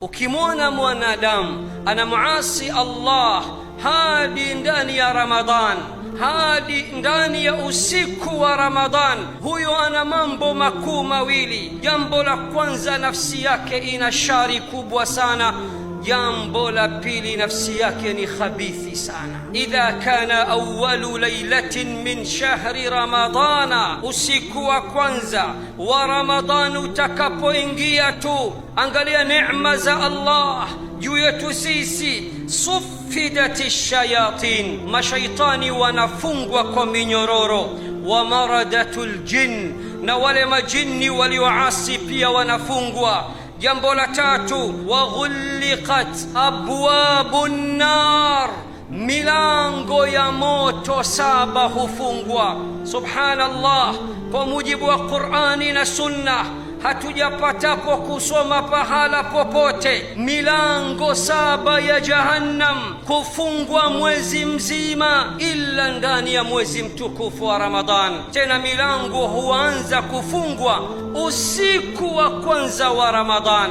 Ukimwona mwanadamu anamuasi Allah hadi ndani ya Ramadhan, hadi ndani ya usiku wa Ramadhan, huyo ana mambo makuu mawili. Jambo la kwanza, nafsi yake ina shari kubwa sana. Jambo la pili, nafsi yake ni khabithi sana. Idha kana awalu lailatin min shahri ramadana, usiku wa kwanza wa Ramadhan utakapoingia tu, angalia neema za Allah juu yetu sisi. Suffidat shayatin, mashaitani wanafungwa kwa minyororo. Wa maradatul jin, na wale majini walioasi pia wanafungwa. Jambo la tatu, waghulliqat abwabu nnar, milango ya moto saba hufungwa. Subhanallah, kwa mujibu wa Qur'ani na Sunna hatujapatapo kusoma pahala popote milango saba ya Jahannam kufungwa mwezi mzima, ila ndani ya mwezi mtukufu wa Ramadhan. Tena milango huanza kufungwa usiku wa kwanza wa Ramadhan.